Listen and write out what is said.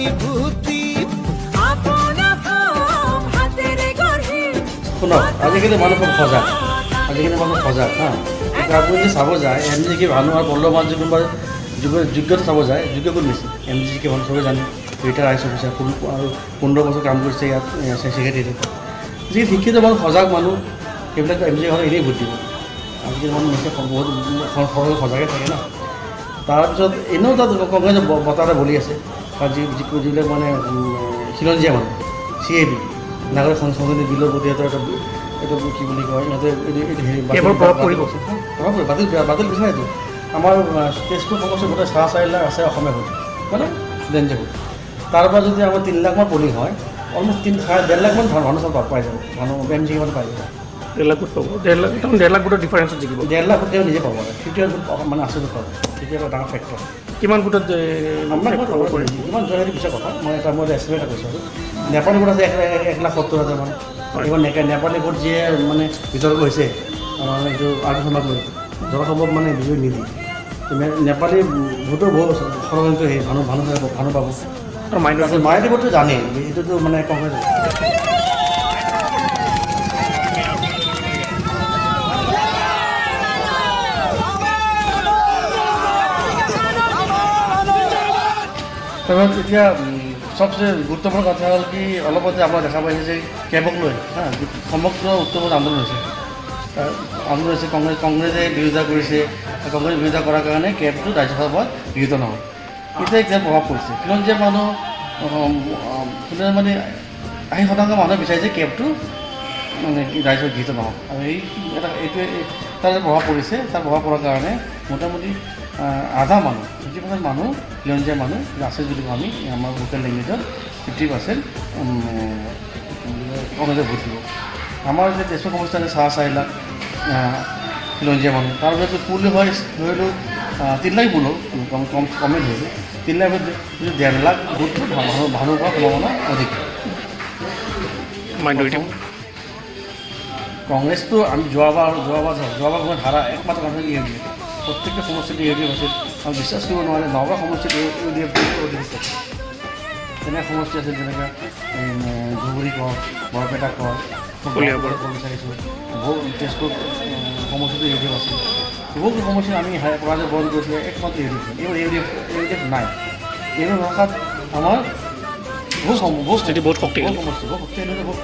আমি ভোট দিম। শুনক, আজিকালি মানুহ খুব সজাগ, আজিকালি মানুহ সজাগ। হা, এতিয়া আপুনি যদি চাব যায়, এম জি কে ভানু আৰু পল্লৱ মান কোনোবা যোগ্য, যোগ্যতা চাব যায়, যোগ্য কোন বেছি? এম জি কে ভানু চবেই জানে, ৰিটায়াৰ I S officer আৰু 15 বছৰ কাম কৰিছে ইয়াত ছেক্ৰেটেৰীত। যি শিক্ষিত মানুহ, সজাগ মানুহ, সেইবিলাক এম জি ভানুক এনেই ভোট দিব। আজিকালি মানুহ নিশ্চয় বহুত সৰহ সজাগে থাকে ন। তাৰপিছত এনেও তাত কংগ্ৰেছৰ বতাহ এটা বলি আছে, কাৰণ যি যি যিবিলাক মানে খিলঞ্জীয়া মানুহ, CAB, নাগৰিক সংশোধনী বিলৰ প্ৰতি এটা এটা এইটো কি বুলি কয়, ইহঁতে এইটো হেৰি বাতিল। কেবৰ প্ৰভাৱ পৰিব। প্ৰভাৱ পৰিব, বাতিল বাতিল বিচাৰেতো। আমাৰ তেজপুৰ সমষ্টিত গোটেই 4.5 লাখ আছে অসমীয়া ভোট, মানে খিলঞ্জীয়া ভোট। তাৰ পৰা যদি আমাৰ 3 লাখমান পলিং হয়, অলমষ্ট তিনি চাৰে 1.5 লাখমান মানুহ চব পাই যাব, মানুহ এম জি মান পাই যাব। 1.5 লাখ ভোট পাব, 1.5 লাখ, তাৰমানে 1.5 লাখ ভোটৰ ডিফাৰেঞ্চত জিকিব। 1.5 লাখ ভোট তেওঁ নিজে পাব, 50 ভোট মানে আছে ভোট পাব। তেতিয়া এটা ডাঙৰ ফেক্টৰ। কিমান ভোটত আপোনাৰ প্ৰভাৱ পৰিব? কিমান জয় সেইটো পিছৰ কথা, মই এটা এষ্টিমেট কৈছোঁ। আৰু নেপালী ভোট আছে 1,70,000 মান। এইবাৰ নেপালী ভোট যিয়ে মানে বিতৰ্ক হৈছে, আমাৰ এইটো আলোচনাক লৈ যথাসম্ভৱ মানে বিজয় নিদিয়ে। নেপালী ভোটৰ বহুত ষড়যন্ত্ৰ, সেই ভানু ভানু ভানু পাব। আৰু মাইনৰিটি? তাৰপিছত মাৰাঠী ভোটটো জানেই, এইটোতো মানে কংগ্ৰেছ। তাৰপিছত এতিয়া চবচে গুৰুত্বপূৰ্ণ কথা হ'ল কি, অলপতে আপোনাৰ দেখা পাইছে যে কেবক লৈ, হা, সমগ্ৰ উত্তৰ পূৰ্বত আন্দোলন হৈছে। আন্দোলন হৈছে, কংগ্ৰেছে বিৰোধিতা কৰিছে। কংগ্ৰেছে বিৰোধিতা কৰাৰ কাৰণে কেবটো ৰাজ্যসভাত গৃহীত নহয়। এতিয়া এতিয়া প্ৰভাৱ পৰিছে খিলঞ্জীয়া মানুহ, খিলঞ্জীয়া মানে 80% মানুহে বিচাৰিছে কেবটো মানে কি ৰাজ্যত গৃহীত নহওক। আৰু এই এটা এইটোৱে তাৰ যে প্ৰভাৱ পৰিছে, তাৰ প্ৰভাৱ পৰাৰ কাৰণে মোটামুটি আধা মানুহ, 50% মানুহ, খিলঞ্জীয়া মানুহ আছে বুলি কওঁ আমি আমাৰ লোকেল লেংগুৱেজত, 50% কংগ্ৰেছে ভোট দিব। আমাৰ যে তেজপুৰ সমষ্টি আছে 4.5 লাখ খিলঞ্জীয়া মানুহ, তাৰ ভিতৰত পুল হয় ধৰি লওক 3 লাখ পুল হ'ল, কম কম কমেই ধৰিলোঁ, 3 লাখ যদি 1.5 লাখ ভোটটো ভানু ভানুৰ পৰা সম্ভাৱনা অধিক। মাইনৰিটি? কংগ্ৰেছটো আমি যোৱাবাৰ যোৱাবাৰ যোৱাবাৰ সময়ত হাৰা একমাত্ৰ কাৰণ ইউ ডি এফ। প্ৰত্যেকটো সমষ্টিত ইউ ডি এফ আছিল আৰু বিশ্বাস কৰিব নোৱাৰে, নগাঁও সমষ্টিত ইউ ডি এফ অধিক। তেনে সমষ্টি আছিল, যেনেকৈ এই ধুবুৰী কওক, বৰপেটা কওক, কলিয়াবৰ। ক'ব বিচাৰিছোঁ, বহু তেজপুৰ সমষ্টিটো ইউ ডি এফ আছিল। বহুত সমষ্টিত আমি পৰাজয় বৰণ কৰিছিলে একমাত্ৰ ইউ ডি এফ। এইবাৰ ইউ ডি এফ নাই। এইবাৰ ভাষাত আমাৰ বহুত স্থিতি বহুত শক্তিশালী। বহুত সমষ্টি বহুত শক্তিশালী, বহুত